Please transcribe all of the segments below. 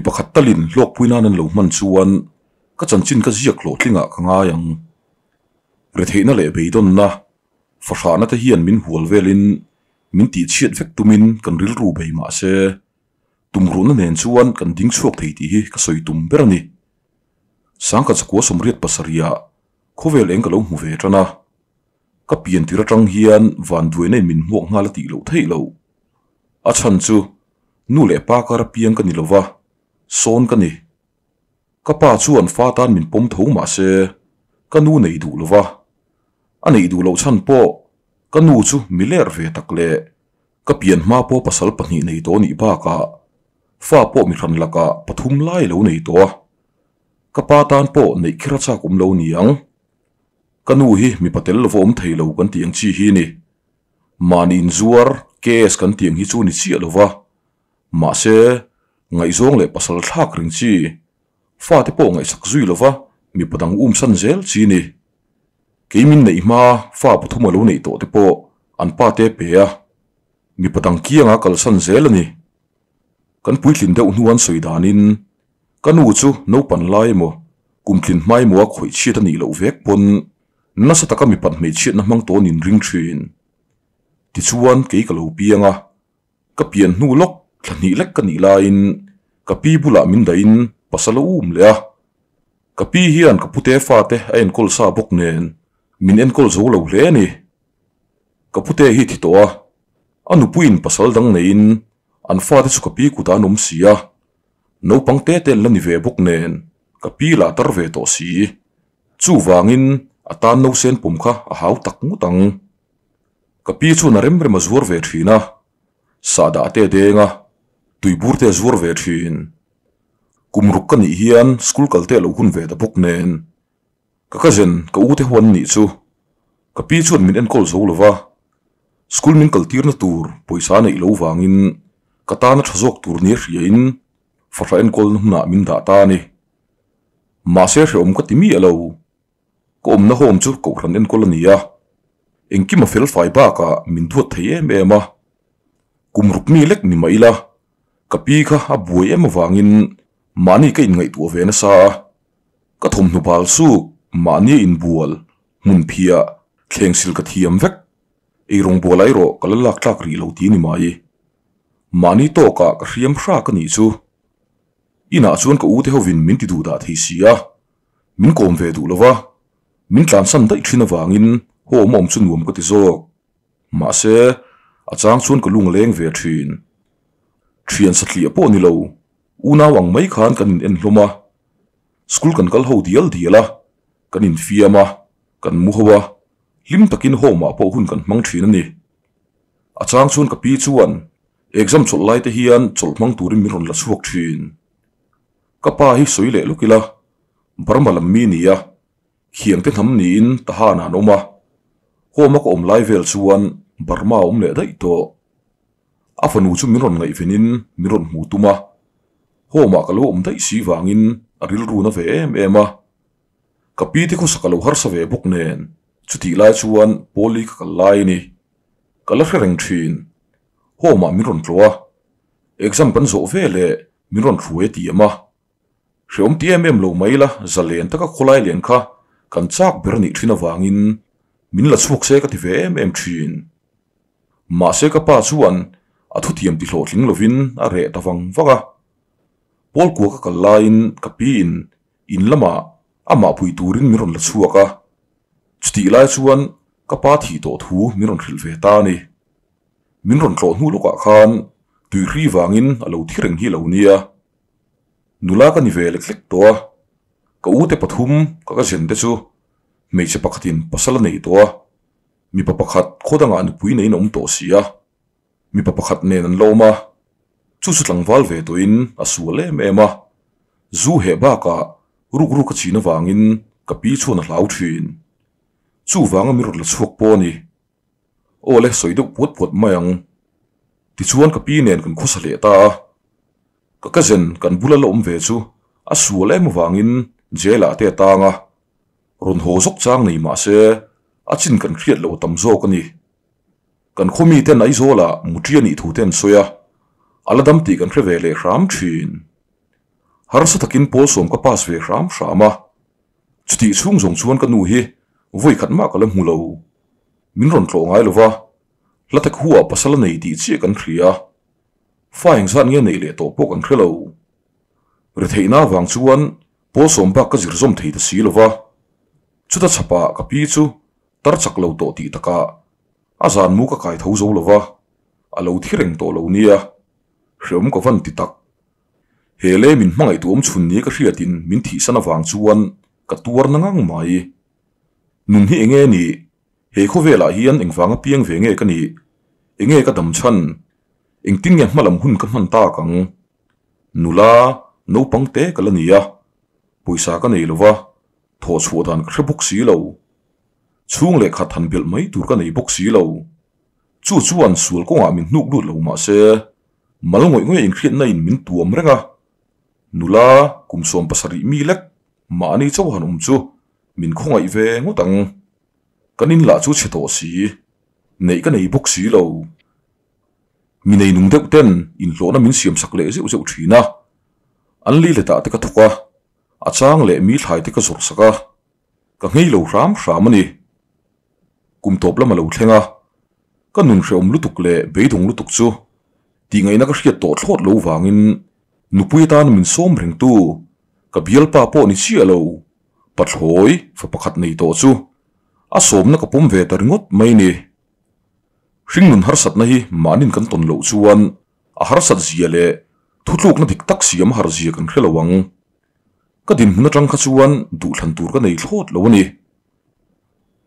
Mi pakhat talin hlawkpui nan an lo hman chuan ka chanchin ka ziak hlawhtlingah ka ngai ang. Retheihna leh beidawnna, fahrahna te hian min hual velin min tihchhiat vek tumin kan rilru bei mah se, tumruhna nen chuan kan ding chhuak thei tih hi ka sawi tum ber a ni. Sangkhat zakua 87 ah khawvel eng ka lo hmu ve tan a, ka pian tir atang hian vanduaina in min hmuak nghal a tih loh theih loh. A chhan chu nu leh pa kar apiang ka ni lo va, sawn ka ni. Ka pa chuan fa tan min pawm tho mah se ka nu nei duh lo va, a neih duh loh chhan pawh ka nu chu mi ler ve tak leh ka pian hma pawh pasal pahnih nei tawh nih bakah fa pawh mi hran lakah pathum lai lo nei tawh a, ka pa tan pawh neih kher a chak awm lo ni ang. Ka nu hi mipa tel lova awm thei lo kan tih ang chi hi ni. Mahni inzuar KS kan tih ang hi chu ni chiah lova, mahse ngaihzawng leh pasal thlak reng chi, fate pawh ngaihsak zui lova mipa dang um san zel chi ni. Kei min neih hma fa pathum a lo neih tawh te pawh an pa te pe a, mipa dang kianga kalsan zel a ni. Kan puitlin deuh hnu an sawi danin ka nu chu naupan lai emaw kumtlin hma emaw a khawih chhiat a nih loh vek pawn nasa taka mipat hmeichhiatna hmang tawn in ring thin. Tichuan kei ka lo piang a, ka pian hnu lawk thla hnih lek ka nih laiin ka pi bulah min dahin pasal a um leh a. Ka pi hian ka pute fate a enkawl sa bawk nen min enkawl zo lo hle a ni. Ka pute hi thi tawh a, a nupuiin pasal dang neiin an fate chu ka pi kutah an awm si a, naupang te te an la ni ve bawk nen ka pi lah tar ve tawh si. Chuvangin a tan nausen pawm kha a hau tak ngawt ang. Ka pi chuan a rem rem a zuar ve thin a, sahdah te a deng a, tuibur te a zuar ve thin. Kum ruk ka nih hian school kal te a lo hun ve ta bawk nen Ka cousin, ka ute ho an nih chu. Ka pi chuan min enkawl zo lo va, school min kaltirna tur pawisa a neih lo vangin ka tana tha zawk tur nia hriain fahra enkawlna hmunah min dah ta a ni. Mahse hrehawm ka ti miah lo. Ka awmna home chu kohhran enkawl a ni a, engkim a fel fai bakah min duat thei em em a. Kum ruk mi lek ni mah ila, ka pi kha a buai em avangin mahni ka inngaihtuah ve nasa a. Ka thawmhnaw bal suk, mahnia inbual, hmun phiah, thleng sil ka thiam vek. Eirawng bual ai rawh ka la lak tlak rih lo ti ni mai. Mahni tawkah ka hriam hrak a nih chu. Inah chuan ka ute hovin min ti duh dah thei si a, min kawm ve duh lo va, min tlansan daih thin avangin haw awm awm chu nuam ka ti zawk. Mahse, a chang chuan ka lung a leng ve thin. Thian satliah pawh ni lo, unau ang mai khan kan in en hlawm a. School kan kal ho dial dial a, kan infiam a, kan mu ho a, hlim takin home ah pawh hun kan hmang thin a ni. A chang chuan ka pi chuan exam chawlh lai te hian chawlh hmang turin min rawn la chhuak thin. Ka pa hi sawi leh lawk ila, Burma lam mi nia, khiang te hnam niin Tahan ah an awm a, home a ka awm lai vel chuan Burma a awm leh daih tawh. A fanu chu min rawn ngaihvenin min rawn hmu tum a, home ah ka lo awm daih si vangin a rilru na ve em em a. Ka pi te khawsak a lo harsa ve bawk nen chutih lai chuan Pawli ka kal lai a ni. Ka la hre reng thin. Home ah min rawn tlawh a, exam kan zawh ve leh min rawn hruai a ti em a. Hreawm ti em em lo mai la zalen taka khawlai lian kha kan chak ber a nih thin avangin min la chhuak se ka ti ve em em thin. Mahse ka pa chuan a thutiam ti hlawhtling lovin a reh ta vang vang a. Pawl kua ka kal laiin ka piin in lamah amah pui turin min rawn la chhuak a. Chutih lai chuan ka pa thih tawh thu min rawn hrilh ve ta a ni. Min rawn tlawh hnu lawkah khan tuihri vangin a lo thi reng hi lo nia. Nula ka ni ve lek lek tawh a, ka ute pathum ka ka zen te chu hmeichhe pakhatin pasal a nei tawh a. Mipa pakhat khaw dangah nupui neiin a awm tawh si a, mipa pakhat nen an la awm a, chu chu tlangval ve tawhin a sual em em a, zu heh bakah ruk ruk a chin avangin ka pi chuan a hlau thin. Chuvanga min rawn la chhuak pawh a ni. Aw le, sawi deuh puat puat mai ang. Tichuan ka pi nen kan khawsa leh ta a, ka cousin kan bula la awm ve chu a sual em avangin jail ah te a tang a, Rawn haw zawk chang nei mah se a chin kan hriat loh tam zawk a ni. Kan khaw miten Aizawlah Mutri a nih thu te an sawi a, a la dam tih kan hre ve leh hram thin. Harsa takin pawl sawm ka pass ve hram hram a, chutih chhung zawng chuan ka nu hi vawi khat mah ka la hmu lo. Min rawn tlawh ngai lo va, Hlatek huah pasal a nei tih chiah kan hria. Fa engzat nge neih leh tawh pawh kan hre lo. Retheihna avang chuan pawl sawm bak ka zir zawm thei ta si lo va, chuta chhapah ka pi chu tar chak lo tawh tih takah a zan mu ka kai tho zo lo va, a lo thi reng tawh lo nia, hreawm ka van ti tak. He le min hmangaih tu awm chhun nia ka hriatin min thihsan avang chuan ka tuar na ngang mai. Nun hi enge nih? He khawvelah hian engvanga piang ve nge ka nih? Enge ka dam chhan? Engtin nge hmalam hun ka hman tak ang? Nula, naupang te ka la ni a, pawisa ka nei lo va, thawh chhuah dan ka hre bawk si lo. Chhung leh khat han belh mai tur ka nei bawk si lo. Chu chuan sual kawngah min hnuk lut lo mah se, mal ngawih ngawih a inhriatna in min tuam reng a. Nula, kum 70 mi lek mahni chauh han awm chu min khawngaih ve ngawt ang. Kan in lah chu chhe tawh si, neih ka nei bawk si lo. Mi nei nung deuh ten inhlawhna min siam sak leh zeuh zeuh thin a, an li letah te ka thawk a, a chang leh mi thlai te ka zawrh sak a, ka nghei lo hram hram a ni. Kum tawp lam a lo thleng a, ka nun hrehawm lutuk leh beidawng lutuk chu tihngaihna ka hriat tawh thlawt lo vangin nupui atana min sawm rengtu ka bialpa pawh ni chiah lo pathlawi fa pakhat nei tawh chu a sawmna ka pawm ve ta ringawt mai ni. Hringnun harsatna hi mahnin kan tawn loh chuan a harsat zia leh thutlukna dik tak siam a har zia kan hre lo ang. Ka dinhmun atang kha chuan duhthlan tur ka nei thlawt lo a ni.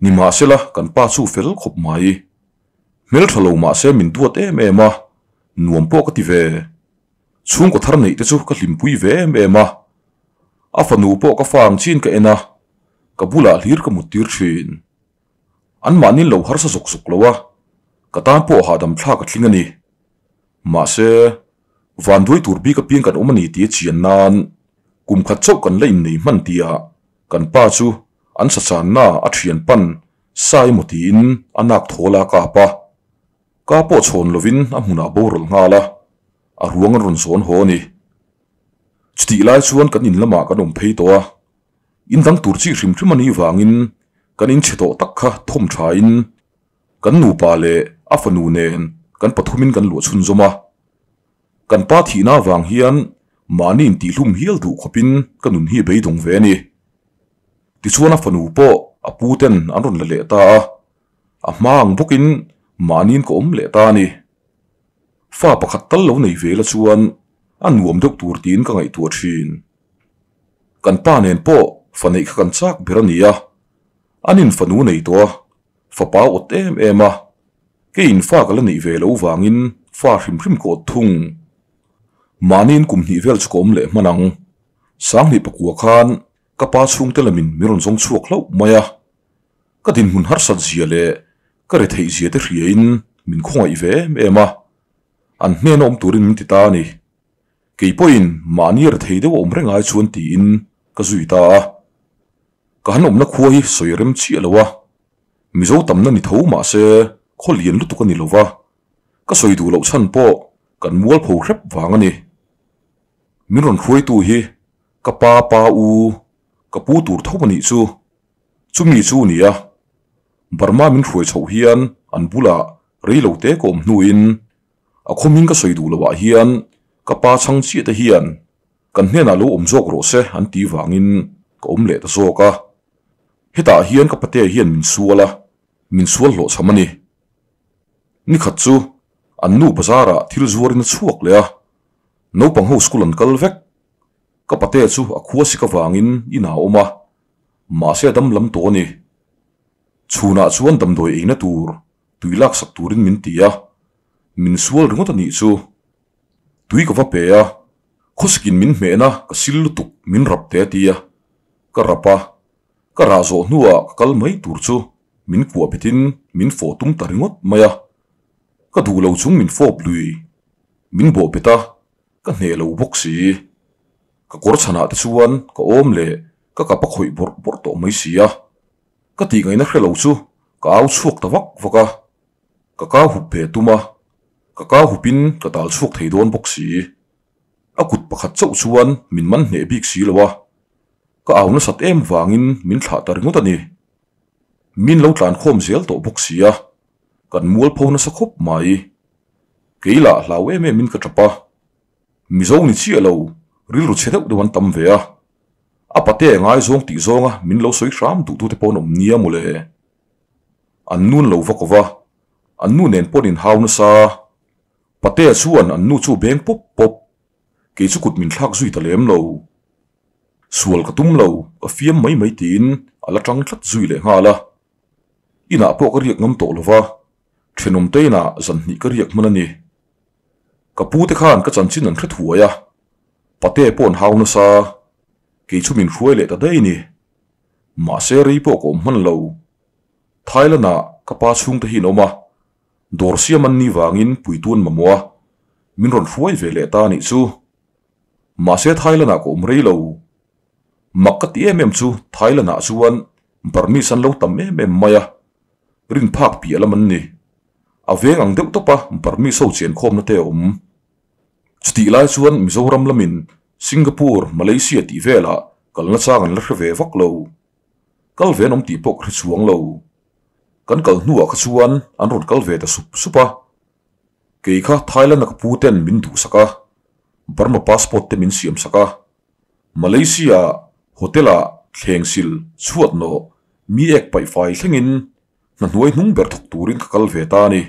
Nimahsela kan pa chu fel khawp mai. Hmeltha lo mahse min duat em em a, nuam pawh ka ti ve. Chhungkaw thar neih te chu ka hlimpui ve em em a. A fanu pawh ka fa ang chin ka en a, ka bulah hlir ka muttir thin. An mahni lo harsa zawk zawk lo a, ka tan pawh hahdam thlak a tling a ni. Mahse, vanduai tur bik apiang kan awm a ni tih a chian nan kum khat chauh kan la innei hman tihah kan pa chu an sachanna a thian pan sa emaw tiin a nak thawl a kap a. Ka pawh chhawn lovin a hmunah boral nghal a, a ruang an rawn zawn haw a ni. Chutih lai chuan kan in lamah kan awm phei tawh a, In dang tur chi hrim hrim a nih vangin kan inchhe tawh tak kha thawm thain kan nupa leh a fanu nen kan pathumin kan luah chhunzawm a. Kan pa thihna avang hian mahni intihhlum hial duh khawpin ka nun hi beidawng ve a ni. Tichuan a fanu pawh a pu ten an rawn la leh ta a, a hma ang bawkin mahniin ka awm leh ta a ni. Fa pakhat tal lo nei ve la chuan a nuam deuh tur tiin ka ngaihtuah thin. Kan pa nen pawh fa neih kha kan chak ber a ni a, an in fanu nei tawh a, fapa awt em em a, keiin fa ka la neih ve loh vangin fa hrim hrim ka awt thung. Mahniin kum hnih vel chu ka awm leh hman ang. Sanghnih pakua khan ka pa chhungte lamin min rawn zawng chhuak hlauh mai a, ka dinhmun harsat zia leh ka retheih zia te hriain min khawngaih ve em em a, an hnena awm turin min ti ta a ni. Kei pawhin mahni rethei deuh a awm reng ai chuan tiin ka zui ta a. Ka han awmna khua hi sawi rem chiah lo a, Mizo tamna ni tho mah se khaw lian lutuk a ni lo va, ka sawi duh loh chhan pawh kan mualpho hrep vang a ni. Min rawn hruaitu hi ka pa pa u, ka pu tur tho a nih chu. Chumi chu a ni a, Burma min hruai chhoh hian an bulah rei lo te ka awm hnuin A khawming ka sawi duh loh ah hian ka pa chhang chiah te hian kan hnenah lo awm zawk rawh se an ti vangin ka awm leh ta zawk a. Hetah hian ka patea hian min sual a, min sual hlawhchham a ni. Nikhat chu an nu bazarah thil zuarin a chhuak leh a, naupang ho school an kal vek. Ka patea chu a khua sik avangin inah a awm a, mahse a dam lam tawh a ni. Chhunah chuan damdawi eina tur tui laksak turin min ti a, min sual ringawt a nih chu. Tui ka va pe a, khawsikin min hmehna ka sil lutuk min rap te a ti a, ka rap a, ka rah zawh hnuah ka kal mai tur chu min kuah betin min fawh tum ta ringawt mai a, ka duh lo chung min fawp lui, min bawh bet a, ka hneh lo bawk si. Ka kawr chhanah te chuan ka awm leh ka kap a khawih bawrh bawrh tawh mai si a. Ka tih ngaihna hre lo chu ka au chhuak ta vak vak a, ka kau hup ve tum a, ka kau hupin ka tal chhuak thei dawn bawk si. A kut pakhat chauh chuan min man hneh bik si lo a, ka au nasat em vangin min thlah ta ringawt a ni. Min lo tlan khawm zel tawh bawk si a, kan mualpho nasa khawp mai. Kei lah hlau em em in ka tap a, Mizo ni chiah lo, rilru chhe deuh deuh an tam ve a. A pate ngaizawng tih zawnga min lo sawi hram duhtute pawh an awm nia mawle. An nun lo va ko va, an nu nen pawh an inhau nasa. Patea chuan an nu chu beng pawp pawp, kei chu kut min thlak zui ta lem lo. Sual ka tum lo, ka fiam mai mai tiin a la tang tlat zui leh nghal a. Inah pawh ka riak ngam tawh lo va, thenawm te inah zan hnih ka riak hman a ni. Ka pu te khan ka chanchin an hre thuai a, Patea pawh an hau nasa, kei chu min hruai leh ta daih a ni. Mahse rei pawh ka awm hman lo. Thailand-ah ka pa chhungte hi an awm a, Dawr siam an ni vangin puitu an mamawh a, min rawn hruai ve leh ta a nih chu. Mahse Thailand-ah ka awm rei lo. Mak ka ti em em chu Thailand-ah chuan Burmese an lo tam em em mai a, rin phak piah lam an ni. A veng ang deuh tawpa Burmese ho chenkhawmna te a awm. Chutih lai chuan Mizoram lamin Singapore, Malaysia tih velah kalna chang an la hre ve vak lo. Kal ve an awm tih pawh ka hre chuang lo. Kan kal hnuah kha chuan an rawn kal ve ta sup sup a. Kei kha Thailand-a ka pu ten min duhsak a, Burma passport te min siam sak a. Malaysia-ah hotel-ah thleng sil chhuat nawh mi ek paih fai thlengin hna hnuai hnung ber thawk turin ka kal ve ta a ni.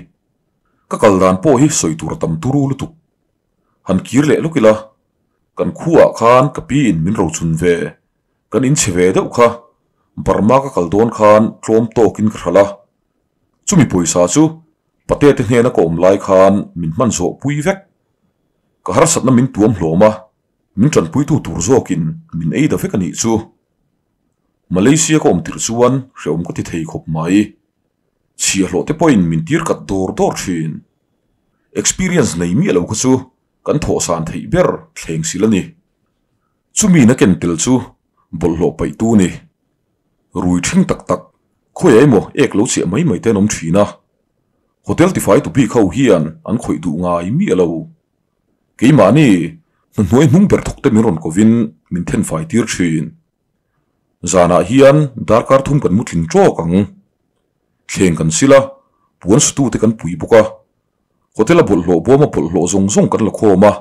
Ka kal dan pawh hi sawi tur a tam turu lutuk. Han kir leh lawk ila, kan khuaah khan ka pi in min rochun ve. Kan inchhe ve deuh kha, Burma ka kal dawn khan tlawm tawkin ka hralh a. Chumi pawisa chu Pate te hnena ka awm lai khan min hman zawh pui vek. Ka harsatna min tuam hlawm a, min tanpuitu tur zawkin min ei da vek a nih chu. Malaysia ka awm tirh chuan hrehawm ka ti thei khawp mai. Chhiahhlawh te pawhin min tir kat dawr dawr thin. Experience nei miah lo kha chu kan thawhsan theih ber thleng sil a ni. Chumi na ken tel chu bawlhhlawh paihtu ni. Rui ṭhing tak tak, khawiah emaw ek lo chiah mai mai te an awm ṭhin a. Hotel tifai tu bik ho hian an khawih duh ngai miah lo. Keimahni hna hnuai hnung ber thawk te min rawn kovin min thenfai tir ṭhin. Zanah hian darkar thum kan mutling ṭawk ang. Thleng kan sil a, puan sutute kan pui bawk a. Hotel a bawlhhlawh bawm a bawlhhlawh zawng zawng kan la khawm a.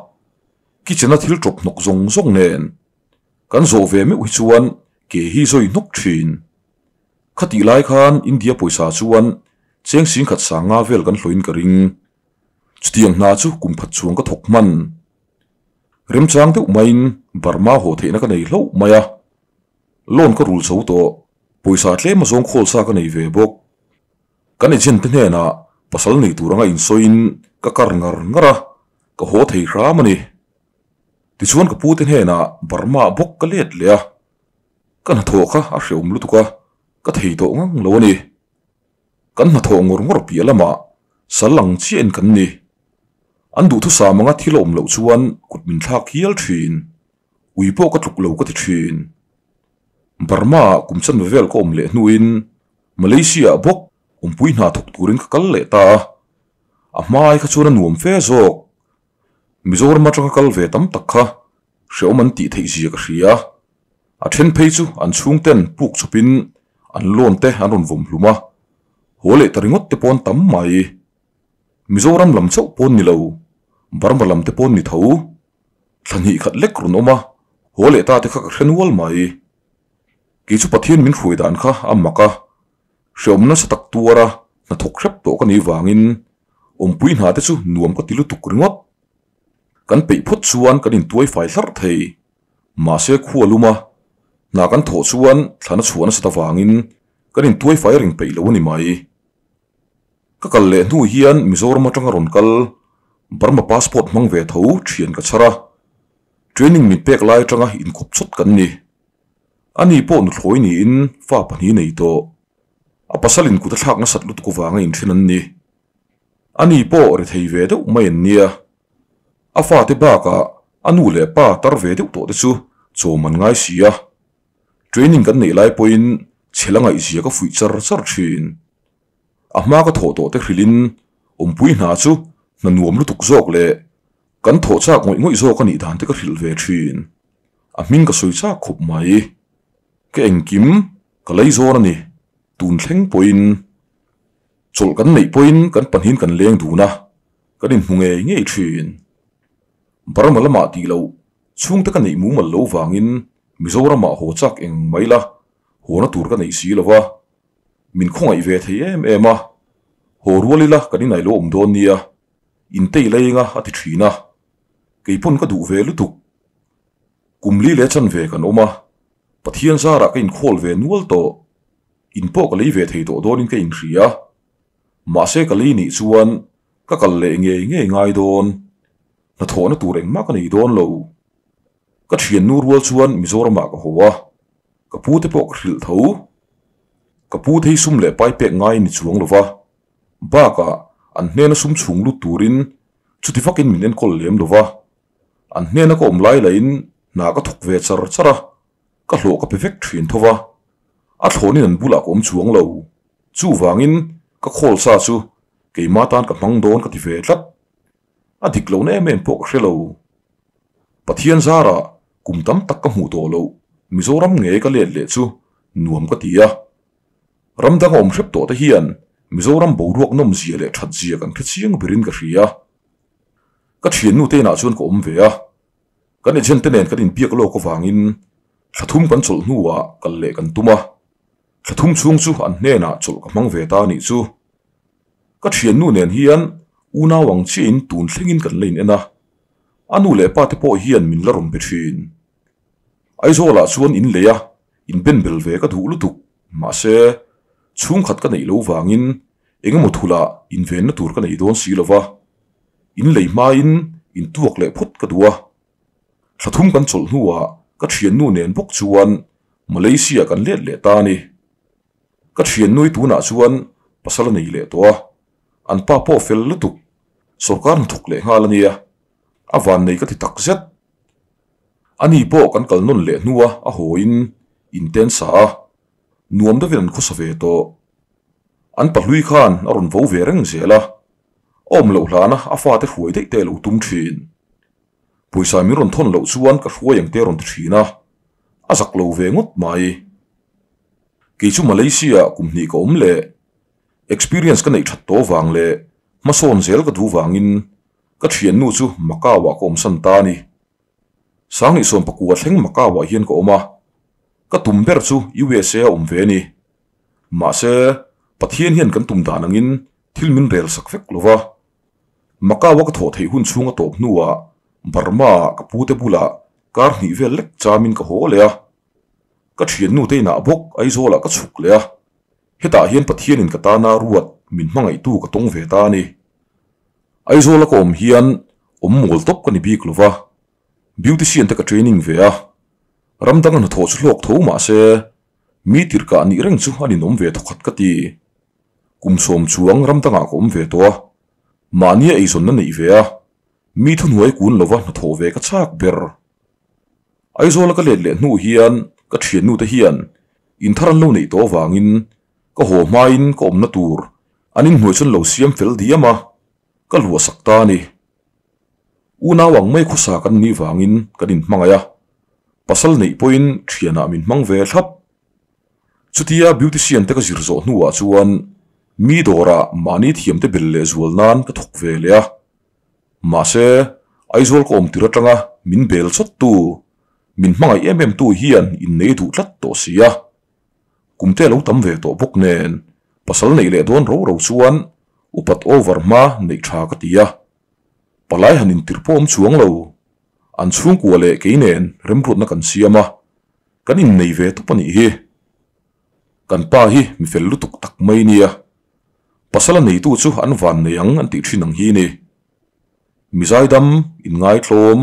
Kitchen a thil ṭawp hnawk zawng zawng nen kan zawh ve meuh hi chuan ke hi zawi hnawk ṭhin. Khatih lai khan India pawisa chuan cheng singkhat sanga vel kan hlawhin ka ring. Chutiang hna chu kum khat chuang ka thawk hman. Remchang deuh maiin Burma haw theihna ka nei hlauh mai a. Loan ka rul chho tawh, pawisa tlem a zawng khawl sa ka nei ve bawk. Kan agent te hnenah pasal nei tur anga insawiin ka kar ngar ngar a, ka haw thei hram a ni. Tichuan ka pute hnenah Burma bawk ka let leh a, ka hnathawh kha a hrehawm lutuk a, ka thei tawh ngang lo a ni. Kan hnathawh ngawr ngawr piah lamah sal ang chiahin kan ni. An duhthusam anga thil a awm loh chuan kut min thlak hial thin. Ui pawh ka tluk lo ka ti thin. Burma-ah kum chanve vel ka awm leh hnuin Malaysia-ah bawk awmpui hna thawk turin ka kal leh ta a, a hmai kha chuan a nuam fe zawk. Mizoram atanga kal ve tam tak kha hrehawm an tih theih zia ka hria. A then phei chu an chhungten puk chawpin an loan te an rawn vawm hlum a, haw leh ta ringawt te pawn tam mai. Mizoram lam chauh pawn ni lo, Burma lam te pawn ni tho. Thla hnih khat lek rawn awm a, haw leh ta te kha ka hre nual mai. Kei chu Pathian min hruai dan kha a mak a, hrehawm nasa tak tuar a hnathawk hrep tawh ka nih vangin awmpui hna te chu nuam ka ti lutuk ringawt. Kan peih phawt chuan kan intuai fai hlarh thei. Mahse khua lum a, hna kan thawh chuan thlana chhuah nasat avangin kan intuai fai reng peih lo a ni mai. Ka kal leh hnu hian Mizoram atanga rawn kal Burma passport hmang ve tho thian ka chhar a, training min pek lai atanga inkawp chawt kan ni. Ani pawh nuthlawi niin fa pahnih nei tawh. A pasalin kut a thlak nasat lutuk avanga inthen an ni. Ani pawh rethei ve deuh mai an nia. A fate bakah a nu leh pa tar ve deuh tawh te chu chawm an ngai si a. Training kan neih lai pawhin chhel a ngaihzia ka fuih char char thin. A hma ka thawh tawh te hrilhin awmpui hna chu hna nuam lutuk zawk leh. Kan thawh chak ngawih ngawih zawk a nih dan te ka hrilh ve thin. A hming ka sawi chak khawp mai. Ka engkim ka lei zawn a ni, tun thleng pawhin. Chawlh kan neih pawhin kan pahnihin kan leng dun a, kan inhmu ngei ngei thin. Burma lamah tih loh chhungte ka neih mumal lo vangin Mizoramah haw chak eng mai la, hawna tur ka neih si lo va. Min khawngaih ve thei em em a, haw rual ila kan inai lo awm dawn nia, intei leng a a ti thin a. Kei pawn ka duh ve lutuk. Kum li leh chan ve kan awm a, Pathian zarah ka inkhawl ve nual tawh. In pawh ka lei ve thei tawh dawnin ka inhria. Mahse ka lei nih chuan ka kal leh ngei ngei ngai dawn. Hnathawhna tur engmah ka nei dawn lo. Ka thiannu rual chuan Mizoramah ka haw a, ka pu te pawh ka hrilh tho. Ka pu te hi sum leh pai pek ngai ni chuang lo va, bakah an hnena sum chhung lut turin chuti vakin min enkawl lem lo va. An hnena ka awm lai lahin hna ka thawk ve char char a, ka hlawh ka pe vek thin tho va, a thlawnin an bulah ka awm chuang lo. Chuvangin ka khawl sa chu keima tan ka hmang dawn ka ti ve tlat. A dik lohna em em pawh ka hre lo. Pathian zarah kum tam tak ka hmuh tawh loh Mizoram nge ka let leh chu nuam ka ti a. Ram danga awm hrep tawh te hian Mizoram boruak nawmzia leh thatzia kan hre chiang berin ka hria. Ka thiannu te inah chuan ka awm ve a. Kan agent te nen kan inbiak lawk avangin thla thum kan chawlh hnuah kal leh kan tum a. Thla thum chhung chu an hnenah chawlh ka hmang ve ta a nih chu. Ka thiannu nen hian unau ang chiahin tun thlengin kan la in en a, a nu leh pa te pawh hian min la rawn be thin. Aizawlah chuan in lei a, in ben bel ve ka duh lutuk, mahse chhungkhat ka neih lo vangin eng emaw thulah invenna tur ka nei dawn si lo va, in lei hmain in tuak leh phawt ka duh a. Thla thum kan chawlh hnuah ka thiannu nen bawk chuan Malaysia kan let leh ta a ni. Ka thiannui tunah chuan pasal a nei leh tawh a, an pa pawh fel lutuk, sawrkar hnathawk leh nghal a nia, a vannei ka ti tak zet. Ani pawh kan kal nawn leh hnua a hawiin inten sa a, nuam deuhin an khawsa ve tawh. An pahlui khan a rawn vo ve reng zel a, a awm loh hlana a fate hruai daih te a lo tum thin. Pawisa min rawn thawn loh chuan ka hruai ang te a rawn ti thin a, a zak lo ve ngawt mai. Kei chu Malaysia ah kum hnih ka awm leh experience ka neih that tawh vang leh hmasawn zel ka duh vangin ka thiannu chu Macau ah ka awmsan ta a ni. Sanghnih pakua thleng Macau ah hian ka awm a, ka tum ber chu USA a awm ve a ni. Mahse, Pathian hian kan tum dan angin thil min rel sak vek lo va. Macau a ka thawh theih hun chhung a tawp hnuah Burma ah ka pute bulah kar hnih vel lek chamin ka haw leh a. Ka thiannu te inah bawk Aizawlah ka chhuk leh a, hetah hian Pathianin ka tana ruat min hmangaihtu ka tawng ve ta a ni. Aizawla ka awm hian awm mawl tawp ka ni bik lo va, beautician te ka training ve a, ram danga hnathawh chu hlawk tho mah se mi tirhkah nih reng chu a ninawm ve thawkhat ka ti. Kum sawm chuang ram dangah ka awm ve tawh a, mahnia eizawnna neih ve a, mi thuhnuai kun lova hnathawh ve ka chak ber. Aizawla ka let leh hnu hian ka thiannu te hian in thar an lo neih tawh avangin ka haw hmain ka awmna tur an inhnuai chuan lo siam fel diam a, ka luah sak ta a ni. Unau ang mai khawsa kan nih vangin kan inhmangaih a, pasal neih pawhin thianah min hmang ve thlap. Chutia beautician te ka zir zawh hnuah chuan mi dawrah mahni thiamte bel leh zual nan ka thawk ve leh a. Mahse, Aizawl ka awm tir atanga min bel chawt tu, min hmangaih em em tu hian innei duh tlat tawh si a. Kum te lo tam ve tawh bawk nen, pasal neih leh dawn ro ro chuan upat over hma neih tha ka ti a. Palai han intir pawh awm chuang lo, an chhungkua leh kei nen remruatna kan siam a, kan innei ve tawp a nih hi. Kan pa hi mi fel lutuk tak mai nia. Pasal a neitu chu an van nei ang an tih thin ang hi ni. Mizaidam, inngaitlawm,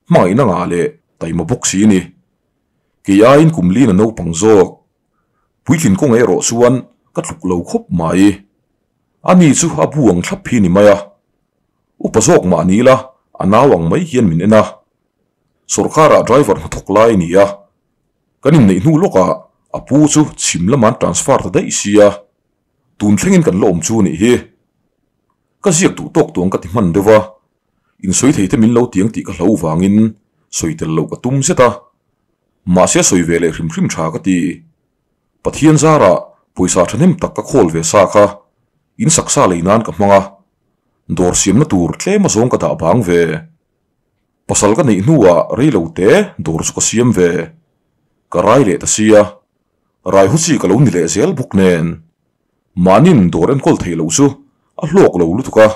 hmangaihna ngah leh taima bawk si ni. Kei aiin kum lin a naupang zawk. Puitlin kawng erawh chuan ka tluk lo khawp mai. Ani chu a bu ang thlap hi ni mai a. Upa zawk mah ni ila a nau ang mai hian min en a. Sawrkharah driver hnathawk lai a ni a. Kan inneih hnu lawkah a pu chu chhim lama an transfer ta daih sia. Tun thlengin kan la awm chu nih hi. Ka ziak duh tawk tuang ka ti hman deuh a. Insawi thei te min lo tiang tih ka hlo vangin sawi tel loh ka tum zet a. Mahse sawi ve leh hrim hrim tha ka ti. Pathian zarah pawisa thahnem tak ka khawl ve sa kha in saksa lei nan ka hmang a, dawr siamna tur tlem azawng ka dah bang ve. Pasal ka neih hnuah rei lo te dawr chu ka siam ve. Ka rai leh ta sia, rai hu chi ka lo ni leh zel bawk nen. Mahnin dawr enkawl theih loh chu a hlawk lo lutuk a,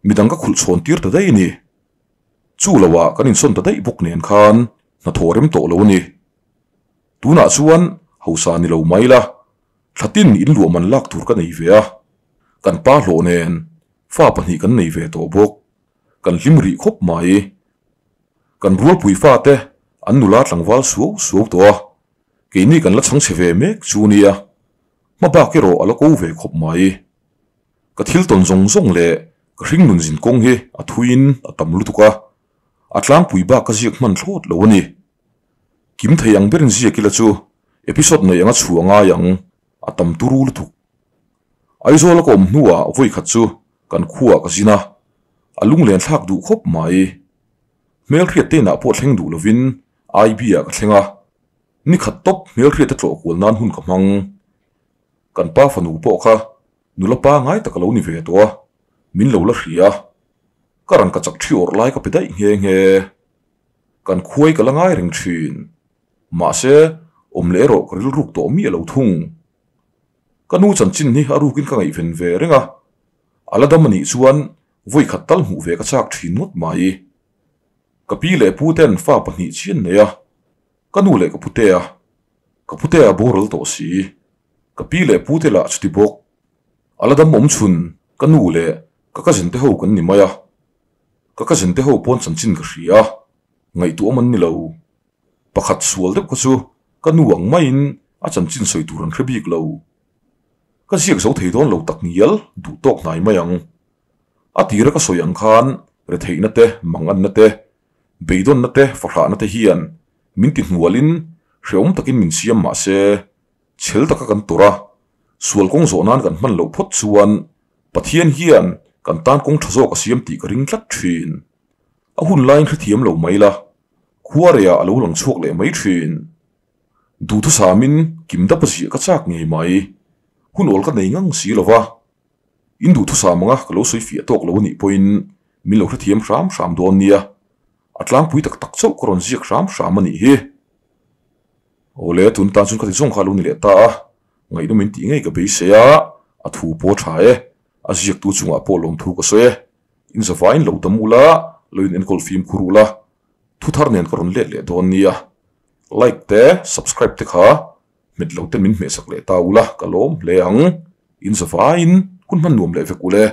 midang ka khulh chhawn tir ta daih a ni. Chu loah kan insawn ta daih bawk nen khan hnathawh rem tawh lo a ni. Tunah chuan hausa ni lo mai la, thlatin in luah man lak tur ka nei ve a, kan pa hlawh nen fa pahnih kan nei ve tawh bawk, kan hlim rih khawp mai. Kan rualpui fate an nula tlangval suau suau tawh a, keini kan la chhang chhe ve mek chu nia, hma bak erawh a la ko ve khawp mai. Ka thil tawn zawng zawng leh ka hringnun zin kawng hi a thuiin a tam lutuk a, a tlangpui bak ka ziak hman thlawt lo a ni. Kim thei ang berin ziak ila chu episode nei anga chhuah ngai ang a tam turu lutuk. Aizawl a ka awm hnuah vawi khat chu kan khuaah ka zin a, a lunglen thlak duh khawp mai. Hmelhriat te inah pawh thleng duh lovin IB ah ka thleng a, ni khat tawp hmelhriat te tlawh kual nan hun ka hmang. Kan pa fanu pawh kha nula pangai tak a lo ni ve tawh a, min lo la hria a, ka rangka chak thi awrh lai ka pe daih nghe nghe. Kan khuai ka la ngai reng thin. Mahse, awm leh erawh ka rilruk tawh miah lo thung. Ka nu chanchin hi a rukin ka ngaihven ve reng a, a la dam a nih chuan vawi khat tal hmuh ve ka chak thin ngawt mai. Ka pi leh pu ten fa pahnih chian nei a, ka nu leh ka putea, ka putea boral tawh si. Ka pi leh pu te lah chuti bawk. A la dam awm chhun ka nu leh ka cousin te ho kan ni mai a. Ka cousin te ho pawn chanchin ka hria, ngaihtuah awm an ni lo. Pakhat sual deuh kha chu ka nu ang maiin a chanchin sawi tur an hre bik lo. Ka ziak zo thei dawn lo tak ngial duh tawk hnai mai ang. A tira ka sawi ang khan retheihna te, manganna te, beidawnna te, fahrahna te hian min ti hnualin hrehawm takin min siam mah se, chhel taka kan tawrh a, sual kawng zawh nan kan hman loh phawt chuan Pathian hian kan tan kawng tha zawk a siam tih ka ring tlat thin. A hun laiin hrethiam lo mai la, khuareiah a lo lang chhuak leh mai thin. Duhthusamin kim dap a ziah ka chak ngei mai. Hun awl ka nei ngang si lo va. In duhthusam anga ka lo sawi fiah tawk lo anih pawhin min lo hrethiam hram hram dawn nia. A tlangpui tak tak chauh ka rawn ziak hram hram anih hi. Awle, tun tan chuan ka ti zawng kha a lo ni leh ta a. Ngaihnawm in tih ngei ka beisei a, a thu pawh a tha e, a ziaktu chungah pawh lawmthu ka sawi e. In zavaiin lo dam ula, lo in enkawl fimkhur ula, thu thar nen ka rawn let leh dawn nia. Like te, subscribe te kha hmet lo te min hmehsak leh ta ula ka lawm hle ang. In zavaiin hun hman nuam leh vek ule.